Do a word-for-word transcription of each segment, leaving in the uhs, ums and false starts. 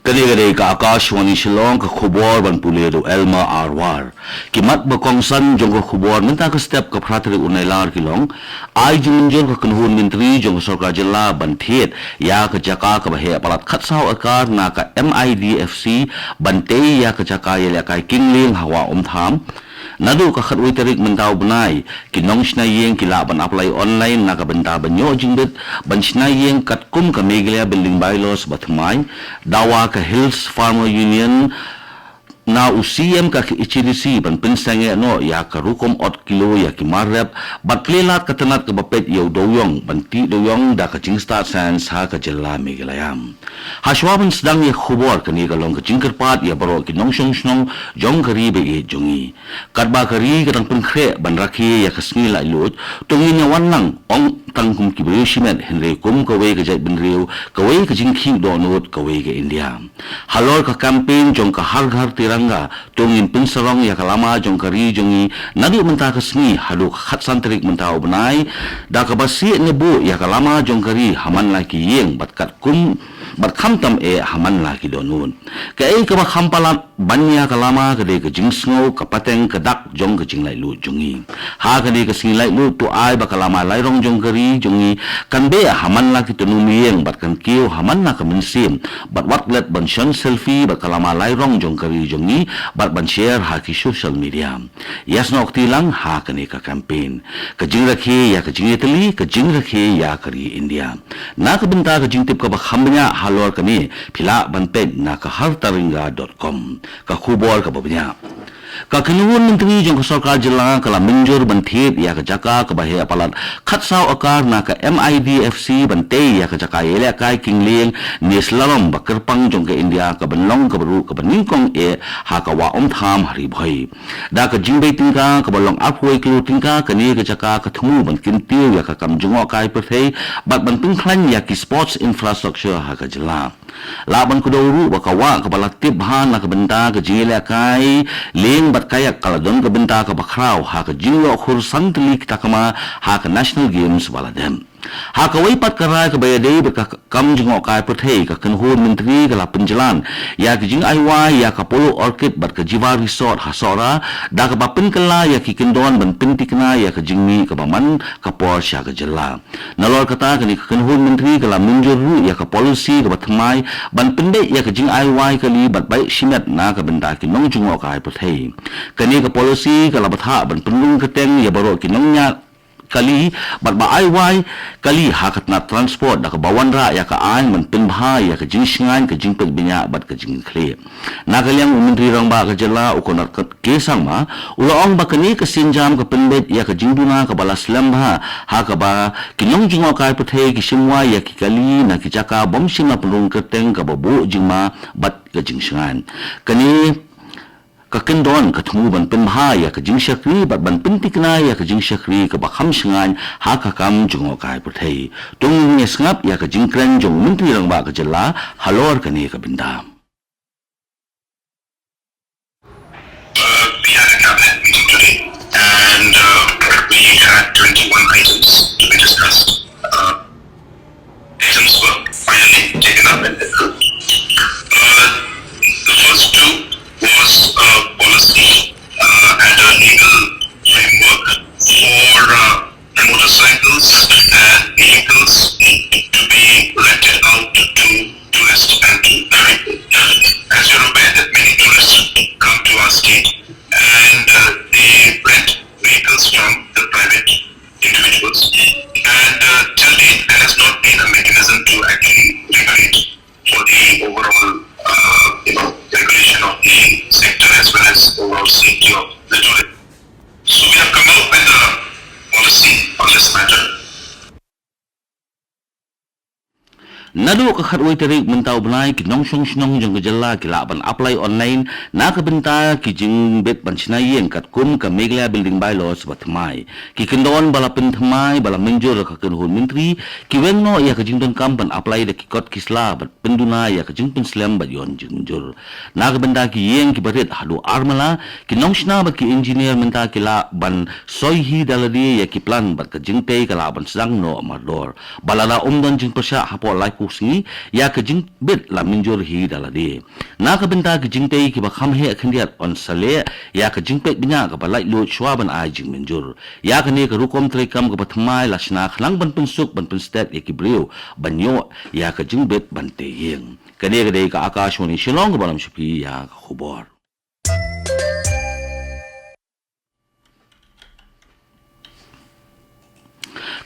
Kane ka dei ka Akashvani Shillong, ka khubor ban pule da u Elmer Arwar. Ki mat ba kongsan jong ka khubor mynta ka step ka phra tarik u Nailar ki long: ai jingmynjur ka kynhun myntri jong ka sorkar jylla ban thied ïa ka jaka kaba heh palat khatsaw ekar na ka M I D F C ban tei ïa ka jaka ïalehkai Kingleng ha Wah Umtham. Naduh ka khatwei tarik mynta u bnai, ki nongshna ïing ki lah ban apply online na ka bynta ban ïoh jingbit ban shna ïing katkum ka Meghalaya Building Bylaws ba thymmai. Dawa ka Hills Farmer Union na u C M ka H A D C ban pynsangeh noh ïa ka rukom ot kilo ïa ki mar rep, bad plie lad ka tnat kaba peit ïa u dewiong ban tih dewiong da ka jingstad science ha ka jylla Meghalaya. Hashwa ban sdang ïa ka khubor, kane ka long ka jingkyrpad ïa baroh ki nongshong shnong jong ka ri ba ïeit jong ngi. Katba ka ri ka dang pynkhreh ban rakhe ïa ka sngi laitluid, to ngin ïa wan lang, ong tang kum ki briew shimet, hynrei kum kawei ka jaitbynriew, kawei ka jingkhih dohnud, kawei ka India. Halor ka campaign jong ka Har Ghar Tiranga, to ngin pynsarong ïa ka lama jong ka ri jong ngi naduh mynta ka sngi haduh ka khatsan tarik mynta u bnai, da kaba sieh ne buh ïa ka lama jong ka ri ha man la ki ïing bad katkum, bad khamtam eh ha man la ki dohnud. Kaei kaba kham palat ban ïa ka lama ka dei ka jingsngew, ka pateng, ka dak jong ka jinglaitluid jong ngi. Ha kane ka sngi laitluid, to ai ba ka lama lairong jong ka ri jong ngi kan beh ha man la ki tnum ïing bad kan kiew ha man la ka mynsiem, bad wat klet ban shon selfie bad ka lama lairong jong ka ri jong ngi bad ban share ha ki social media. Ïasnoh kti lang ha kane ka campaign. Ka jingrakhe ïa ka jingïatylli, ka jingrakhe ïa ka ri India. Na ka bynta ka jingtip kaba kham bniah halor kane, phi lah ban peit na ka hartaringa dot com. Ka khubor kaba bniah. Ka kynhun myntri jong ka sorkar jylla ka la mynjur ban thied ïa ka jaka kaba heh palat khatsaw ekar na ka M I D F C ban tei ïa ka jaka ïalehkai Kingleng ne slalom ba kyrpang jong ka India, kaban long kaba ruh kaba nyngkong eh ha ka Wah Umtham ha Ri Bhoi. Da ka jingbei tyngka kaba long arphew wei klur tyngka, kane ka jaka ka thmu ban kyntiew ïa ka kam jngohkai pyrthei bad ban pynkhlaiñ ïa ki sports infrastructure ha ka jylla. Lah ban kdew ruh ba ka wah kaba la tip bha na ka bynta ka jingïalehkai leng bad kayak ka la don ka bynta kaba khraw ha ka jingïoh khur san tylli ki takma ha ka National Games ba la dep. Ha kawei pat ka rai kaba ïadei bad ka kam jngohkai pyrthei, ka kynhun myntri ka la pynjlan ïa ka jingai wai ïa ka Polo Orchid bad ka Jiva Resort ha Sohra, da kaba pynkylla ïa ki kyndon ban pynthikna ïa ka jingmih kaba man ka por sha ka jylla. Nalor kata, kane ka kynhun myntri ka la mynjur ruh ïa ka policy kaba thymmai ban pynbeit ïa ka jingai wai kali bad beit shimet na ka bynta ki nongjngohkai pyrthei. Kane ka policy ka la bthah ban pynrung kyrteng ïa baroh ki nongñiah kali bad ba ai wai kali ha ka tnat transport, da kaba wanrah ïa ka aiñ ban pynbha ïa ka jingshngaiñ, ka jingpeit bniah bad ka jingkitkhlieh. Na ka liang u Myntri Rangbah ka jylla, u Conrad K Sangma, u la ong ba kane ka sienjam ka pynbeit ïa ka jingduna kaba la slem bha, ha kaba ki nongjngohkai pyrthei ki shim wai ïa ki kali na ki jaka bym shym la pynrung kyrteng, kaba buh jingma bad ka jingshngaiñ. Kane ka kyndon ka thmu ban pynbha ïa ka jingshakri bad ban pynthikna ïa ka jingshakri kaba kham shngaiñ ha ka kam jngohkai pyrthei. To ngin ïa sngap ïa ka jingkren jong u Myntri Rangbah ka jylla halor kane ka bynta. Uh, we had a cabinet meeting today, and, uh, we had twenty-one items to be discussed. Uh, items were finally taken up and approved. Uh, the first two was a policy, uh, and a legal framework for, uh, motorcycles and vehicles to be rented out to tourists and to people. As you're aware that many tourists come to our state and, uh, they rent vehicles from the private individuals. Naduh ka khatwei tarik mynta u bnai, ki nongshong shnong jong ka jylla ki lah ban apply online na ka bynta ki jingbit ban shna ïing katkum ka Meghalaya Building Bylaws ba thymmai. Ki kyndon ba la pynthymmai ba la mynjur da ka kynhun myntri, ki weng noh ïa ka jingdonkam ban apply da ki kot ki sla bad pynduna ïa ka jingpynslem bad ïoh jingmynjur. Na ka bynta ki ïing kiba rit haduh ar mala, ki nongshna bad ki engineer mynta ki lah ban soi hi da lade ïa ki plan bad ka jingtei ka lah ban sdang noh mardor. Ba lada ym don jingpyrshah hapoh laiphew sngi, ïa ka jingbit la mynjur hi da lade. Na ka bynta ki jingtei kiba kham heh khyndiat, yn sa leh ïa ka jingpeit bniah kaba laitluid shwa ban ai jingmynjur. Ïa kane ka rukom treikam kaba thymmai la shna khnang ban pynsuk ban pynstet ïa ki briew ban ïoh ïa ka jingbit ban tei ïing. Kane ka dei ka Akashvani Shillong kaba lam sha phi ïa ka khubor.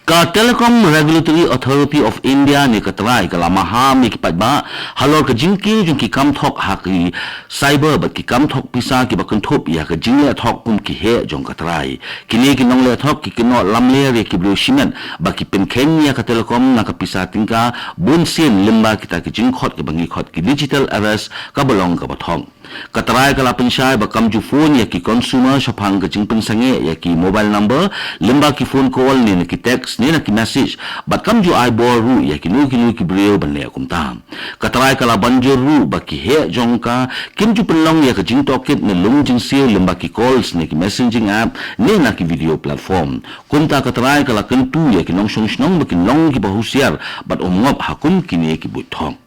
Ka Telecom Regulatory Authority of India ne ka trai ka la maham ïa ki paidbah halor ka jingkiew jong ki kam thok ha ki cyber bad ki kam thok pisa kiba kynthup ïa ka jingleh thok kum ki heh jong ka trai. Kine ki nongleh thok ki kynnoh lamler ïa ki briew shimet ba ki pynkheiñ ïa ka telecom na ka pisa tyngka bun sien lyngba kita ki jingkhot kiba ngi khot ki digital arrest kaba long kaba thok. Ka trai ka la pynshai ba kam ju phone ïa ki consumer shaphang ka jingpynsangeh ïa ki mobile number lyngba ki phone call ne na ki text ne na ki message, bad kam ju ai bor ruh ïa kino kino ki briew ban leh kumta. Ka trai ka la ban jur ruh ba ki heh jong ka kim ju pynlong ïa ka jingtohkit ne lum jingsiew lyngba ki calls ne ki messaging app ne na ki video platform. Kumta ka trai ka la kyntu ïa ki nongshong shnong ba kin long kiba husiar bad ym ngop ha kum kine ki buit thok.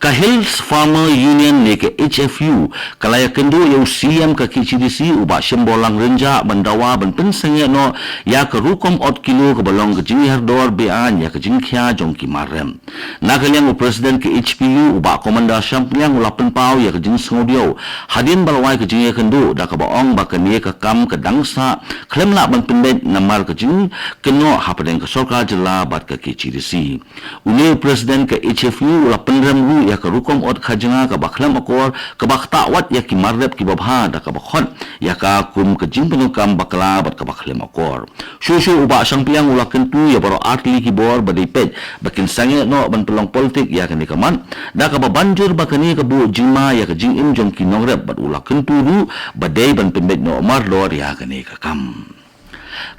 Ka Hills Farmer Union ne ka H F U ka la ïakynduh ïa u C E M ka K H A D C u Bah Shemborlang Rynjah ban dawa ban pynsangeh noh ïa ka rukom ot kilo kaba long ka jingïardor beaiñ ïa ka jingkhia jong ki mar rep. Na ka liang u President ka H P U u Bah Commander Shangpliang u la pynpaw ïa ka jingsngewdiaw hadien ba la wai ka jingïakynduh da kaba ong ba kane ka kam ka dang sah khlem lah ban pynbeit namar ka jingkynnoh hapdeng ka sorkar jylla bad ka K H A D C. Une u President ka H F U u la pynrem ruh ïa ka rukom ot khajna kaba khlem akor kaba ktah wat ïa ki mar rep kiba bha da kaba khot ïa ka kum ka jingpyndonkam bakla bad kaba khlem akor. Shuh shuh u Bah Shangpliang u la kyntu ïa baroh artylli ki bor ba dei peit ba kin sangeh noh ban pynlong politik ïa kane ka mat da kaba ban jur ba kane ka buh jingma ïa ka jingim jong ki nongrep bad u la kyntu ruh ba dei ban pynbeit noh mardor ïa kane ka kam.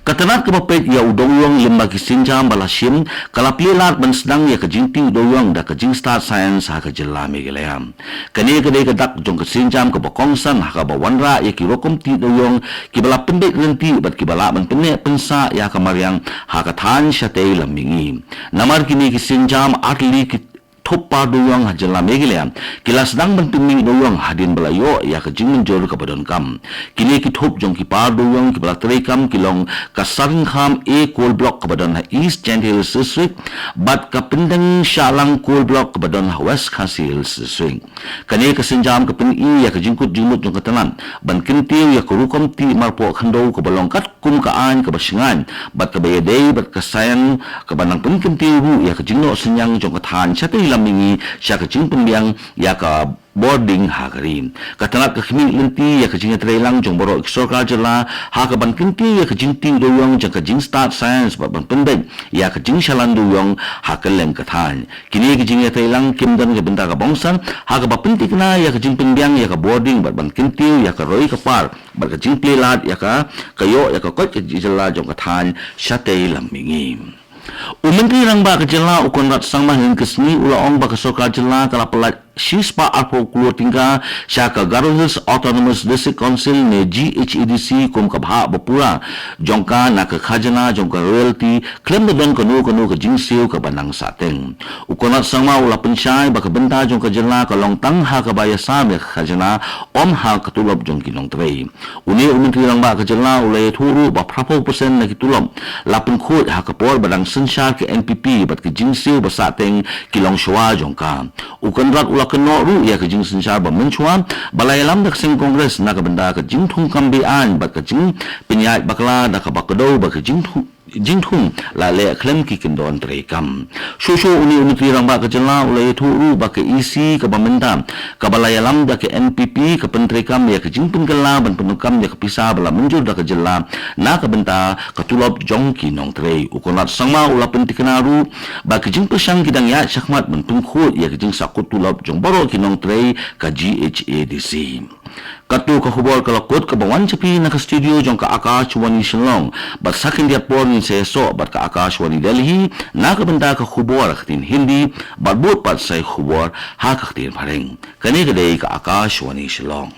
Ka tnat kaba peit ïa u dewïong lyngba ki sienjam ba la shim ka la plie lad ban sdang ïa ka jingtiew dewïong da ka jingstad science ha ka jylla Meghalaya. Kane ka dei ka dak jong ka sienjam kaba kongsan ha kaba wanrah ïa ki rukom tiew dewïong kiba la pynbeit ryntih bad kiba lah ban pynneh pynsah ïa ka mariang ha ka thaiñ shatei lam mihngi. Namar kine ki sienjam artylli ki thup par dewïong ha jylla Meghalaya ki la sdang ban pynmih dewïong hadien ba la ïoh ïa ka jingmynjur kaba donkam. Kine ki thup jong ki par dewïong kiba la treikam ki long ka Saringkham A Coal Block kaba don ha East Jaintia Hills District bad ka Pyndenshahlang Coal Block kaba don ha West Khasi Hills District. Kane ka sienjam ka pyni ïa ka jingkut jingmut jong ka tnat ban kyntiew ïa ka rukom tiew marpoh khyndew kaba long kat kum ka aiñ kaba shngaiñ bad kaba ïadei bad ka science kaba nang pynkyntiew ruh ïa ka jingnoh synñiang jong ka thaiñ shatei lam mihngi sha ka jingpynbiang ïa ka bording ha ka ri. Ka tnat ka khmih lynti ïa ka jingïatreilang jong baroh ki sorkar jylla ha kaban kyntiew ïa ka jingtiew dewïong jong ka jingstad science bad ban pynbeit ïa ka jingshalan dewïong ha kylleng ka thaiñ. Kine ki jingïatreilang kim don ka bynta kaba kongsan ha kaba pynthikna ïa ka jingpynbiang ïa ka bording bad ban kyntiew ïa ka roi ka par bad ka jingplie lad ïa ka, ka ïoh ïa ka koit ka jylla jong ka thaiñ shatei lam mihngi. U Myntri Rangbah ka jylla u Conrad Sangma hynne ka sngi u la ong ba ka sorkar jylla ka la pyllait shispah arphew klur tyngka sha ka Garo Hills Autonomous District Council ne G H A D C kum ka bhah ba pura jong ka na ka khajna jong ka royalty khlem da don kano kano ka jingsiew kaba nang sahteng. U Conrad Sangma u la pynshai ba ka bynta jong ka jylla ka long tang ha kaba ïasam ïa ka khajna, ym ha ka tulop jong ki nongtrei. Une u Myntri Rangbah ka jylla u la ïathuh ruh ba phraphew percent na ki tulop la pynkhuid ha ka por ba dang synshar ka N P P bad ki jingsiew ba sahteng ki long shuwa jong ka. U Conrad u la kynnoh ruh ïa ka jingsynshar ba mynshuwa ba la ïalam da ka seng Congress na ka bynta ka jingthung kam beaiñ bad ka jingpynïaid bakla da kaba kdew ba ka jingthung jingthung la leh khlem ki kyndon treikam. Shuh shuh une u Myntri Rangbah ka jylla u la ïathuh ruh ba ka E C kaba mynta kaba la ïalam da ka N P P ka pyntreikam ïa ka jingpynkylla ban pyndonkam ïa ka pisa ba la mynjur da ka jylla na ka bynta ka tulop jong ki nongtrei. U Conrad Sangma u la pyntikna ruh ba ka jingpyrshang ki dang ïaid shakhmat ban pynkhuid ïa ka jingsahkut tulop jong baroh ki nongtrei ka G H A D C. Katto ka khubor ka la kut kaba wan sha phi na ka studio jong ka Akashvani Shillong, bad sa khyndiat por ngin sa ïasoh bad ka Akashvani Delhi na ka bynta ka khubor ha ka ktien Hindi, bad bud pat sa ïa ka khubor ha ka ktien Phareng. Kane ka dei ka Akashvani Shillong.